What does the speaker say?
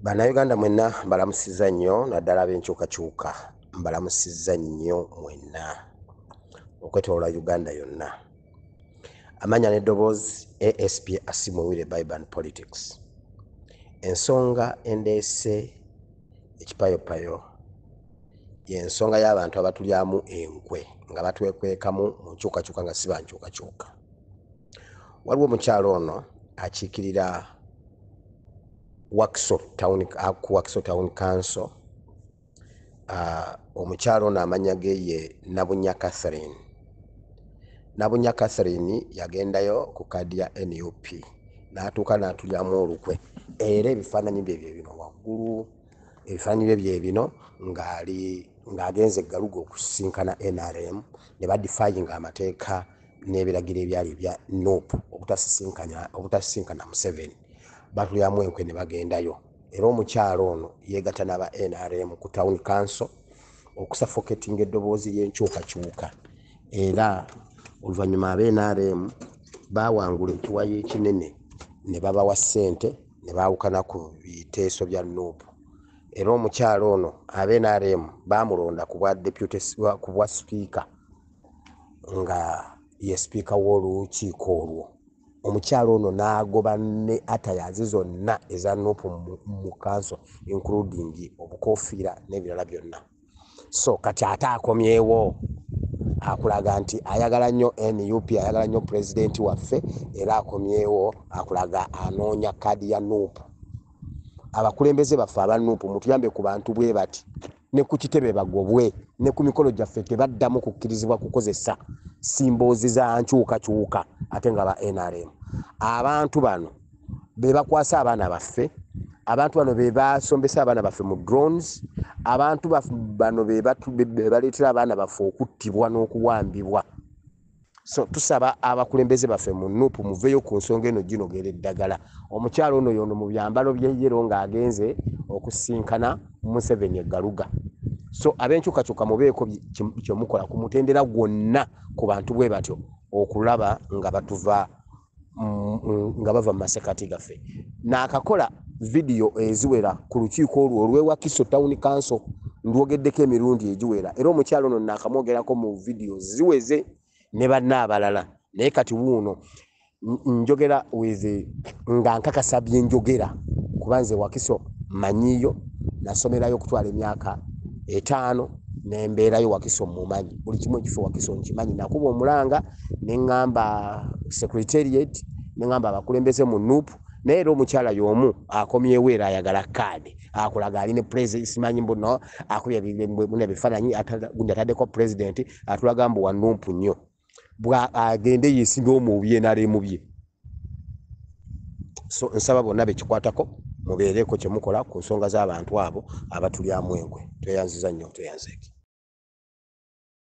Bannayuganda mwenna mbalamusizza nnyo, naddala ab'enkyukakyuka, mbalamusizza nnyo mwenna okwetoloola Uganda yonna. Amannya n'eddoboozi, ASP Asiimwe Willy Bible and Politics. Ensonga endeese ekipayopayo y'ensonga y'abantu abatulyamu enkwe nga batwekwekamu mu nkyukakyuka nga si ba nkyukakyuka. Waliwo omukyala ono akiikirira Wakiso Town, ku Wakiso Town Council. Omukyala ono amannya ge ye Nabunya Catherine. Nabunya Catherine yagendayo ku kaadi ya NUP n'atuuka n'atulyamu olukwe, era ebifaananyi bye bye bino waggulu. Ebifaananyi bye bye bino ng'ali ng'agenze e Garuga okusisinkana NRM ne badefyinga amateeka n'ebiragiro ebyali ebya NUP obutasisinkana Museveni. Batulyamu enkwe ne bagendayo, era omukyala ono yeegatta n'aba NRM ku Town Council okusuffocatinga eddoboozi ly'enkyukakyuka, era oluvannyuma aba NRM baawangula ekiwayi ekinene ne babawa ssente ne baawukana ku biteeso bya NUP. Era omukyala ono aba NRM baamulonda ku bwa deputy, ku bwa sipiika, nga ye sipiika w'olukiiko olwo. Omukyala ono n'agoba ne attires zonna eza NUP mu council, including obukofiira n'ebirala byonna. So kati ate akomyewo akulaga nti ayagala nnyo NUP, ayagala nnyo pulezidenti waffe, era akomyewo akulaga anoonya kaadi ya NUP. Abakulembeze baffe aba NUP, mutuyambe ku bantu bwe bati, ne ku kitebe bagobwe, ne ku mikolo gyaffe tebaddamu kukkirizibwa kukozesa symbols za nkyukakyuka ate nga ba NRM. Abantu bano be bakwasa abaana baffe, abantu bano be basombesa abaana baffe mu drones, abantu bano be baleetera abaana baffe okuttibwa n'okuwambibwa. So tusaba abakulembeze baffe mu NUP muveeyo ku nsonga eno ginogera eddagala. Omukyala ono yono mu byambalo bye yellow ng'agenze okusinkana Museveni e Garuga. So ab'enkyukakyuka, mubeeko kyemukola ku mutendera gwonna ku bantu bwe batyo okulaba nga batuva nga bava mu masekati gaffe. Naakakola vidiyo eziwera ku lukiiko olwo olw'e Wakiso Town Council, ndwogeddeko emirundi egiwera, era omukyala ono naakamwogerako mu vidiyo ziweze ne banne abalala. Naye kati wuuno njogera with nga nkakasa bye njogera, kuba nze Wakiso mmanyiyo, nasomerayo okutwala emyaka 5 nembeerayo Wakiso, mumanyi buli kimu ekifo Wakiso nkimanyi. Nakuba omulanga ne ŋŋamba secretariat, ne ŋŋamba abakulembeze mu NUP. Naye era omukyala y'omu akomyewo era ayagala kaadi, akulaga ali ne president, simanyi mbu no akubye ebifaananyi gundi ataddeko president, atulaga mbu wa NUP nnyo, bwa agende yeesimbewo mu bye NRM bye. So nsaba bonna bekikwatako mubeereko kyemukola ku nsonga z'abantu abo abatulyamu enkwe. Tweyanziza nnyo, tweyanzeeke.